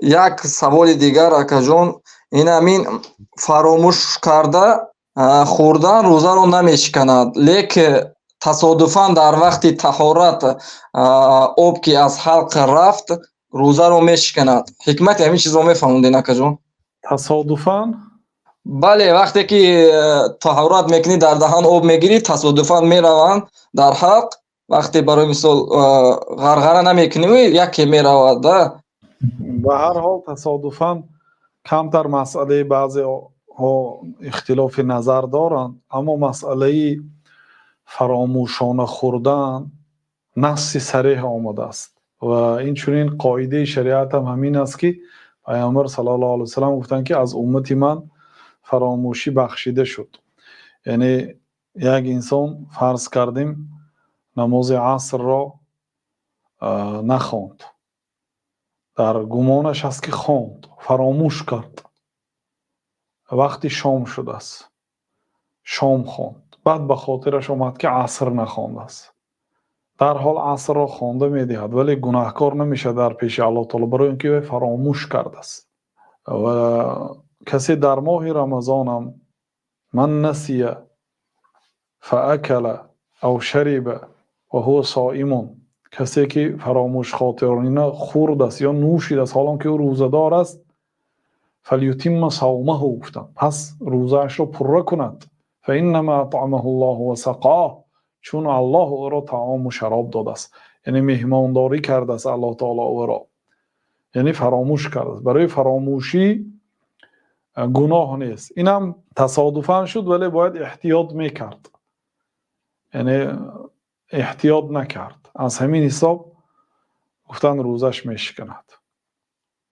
Як саволи дигар, акаҷон, ин ҳамин фаромӯш карда хӯрдан рӯзаро намешиканад, лекин тасодуфан дар вақти таҳорат об ки аз ҳалқ рафт, рӯзаро мешиканад. Ҳикмати ҳамин чизро мефаҳмондед, акаҷон? Тасодуфан? Бале, вақте ки таҳорат мекунӣ, дар даҳан об мегирӣ, тасодуфан мераванд дар ҳалқ. Вақте, барои мисол, ғарғара намекунӣ, яке меравад да. Ба ҳар ҳол, тасодуфан камтар масъалаи баъзеҳо ихтилофи назар доранд, аммо масъалаи фаромӯшона хӯрдан насси сареҳ омадааст ва инчунин қоидаи шариат ҳам ҳамин аст, ки Паёмбар саллаллоҳу алайҳи васаллам гуфтанд, ки аз уммати ман фаромӯшӣ бахшида шуд. Яъне як инсон, фарз кардем, намози асрро нахонд, дар гумонаш аст, ки хонд, фаромӯш кард, вақти шом шудааст, шом хонд, баъд ба хотираш омад, ки аср нахондааст, дарҳол асрро хонда медиҳад, вале гунаҳкор намешавад дар пеши Аллоҳ таоло, барои он ки вай фаромӯш кардааст. Ва касе дар моҳи Рамазонам من نسي فأكل أو شرب وهو صائم, касе ки фаромӯшхотирона хӯрдааст ё нӯшидааст, ҳолон ки ӯ рӯзадор аст, فليتم صومه гуфтанд, пас рӯзаашро пурра кунад. فإنما أطعمه الله وسقاه, чун Аллоҳ ӯро таому шароб додааст, яъне меҳмондорӣ кардааст Аллоҳ таоло ӯро. Яъне фаромӯш кардааст, барои фаромӯшӣ гуноҳ нест. Инам тасодуфан шуд, вале бояд эҳтиёт мекард, яъне эҳтиёт накард, аз ҳамин ҳисоб гуфтанд, рӯзаш мешиканад.